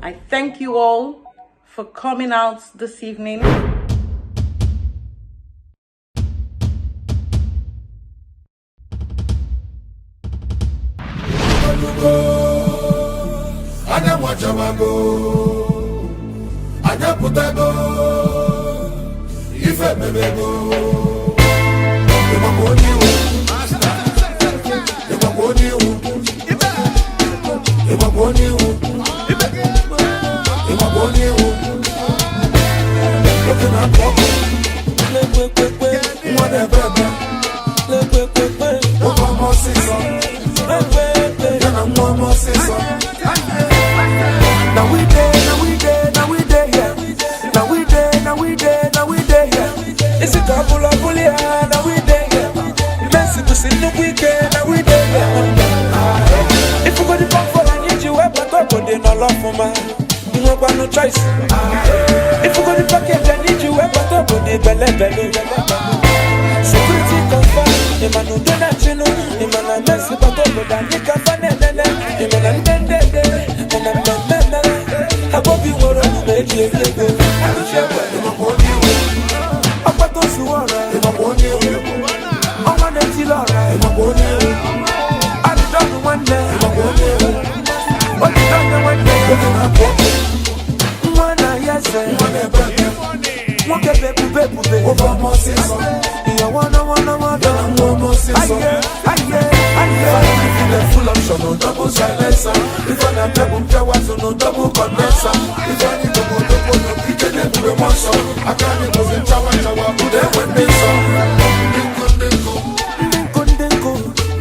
I thank you all for coming out this evening. Anyanwụ achawago, anyị apụtago, ife mebego. Ịgbakwa onye iwu, ịgbakwa onye iwu, ịgbakwa onye iwu, ịgbakwa onye iwu. Oke na-apụ ọkụ, nwa na-ebe ebe, nwoke ọma ọsịsọ, ya na nwa ọma ọsịsọ. Now we dey, now we dey, now we dey here. Now we dey, now we dey, now we dey here. Isi ka bụla bụli ya, now we dey here. Messi kwụsị nnukwu ike, now we dey here. Ifugodi pọfọl anyị ji wee bata obodo nọrọ ọfụma. Nwekwanụ choice. Ifugodi package anyị ji wee bata obodo belebele. Security confirm, ịma na udo na-achịnụ, ịma na Messi bata obodo anyị ka fa na-enene, ịma na ndị ndede, ma na mmemme mere, Abobi nwere omume eji eri ego. Ịgbakwa onye iwu, Ọkpata ozuwe ọra, ịgbakwa onye iwu, ọnwa na-etili ọra, ịgbakwa onye iwu, alịdọnụ nwanne, ịgbakwa onye iwu. olidọnụ nwanne, Oge na-apụ ọkụ, nwa na ya eze, nwa na-ebe ebe, nwoke bụ ebube ebube, nwoke ọma ọsịsọ, ìyàwó náwó náwó ya na nwa ọma ọsịsọ. Aye, aye, aye. Ife full option, no double silencer. Ife na-apịa bụ mpịawa so no double condenser. Ife anyị dogo dogo no ike na-ebube mmụọ nsọ. Aka anyị bụzi nchawa nchawa, ụda egwe ndị nsọ. Ndị nkụ ndị nkụ, Ndị nkụ ndị nkụ,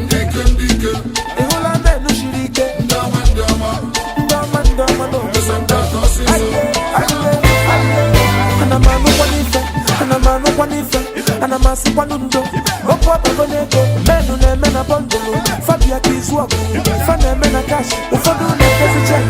ndị ike ndị ike, ị hụla menụ siri ike, ndị ọma ndị ọma, ndị ọma ndị ọma n'obodo. ese ndị atọ ọsịsọ. Aye, aye, aye. Ana m anụkwa n'ife, ana m anụkwa n'ife, ana m asịkwanụ ndo. Okwu ọbago n'ego, menụ na-eme na bọndụlụ, fabia ka izu ọgụ, fa na-eme na kash, ụfọdụ na-edezi check.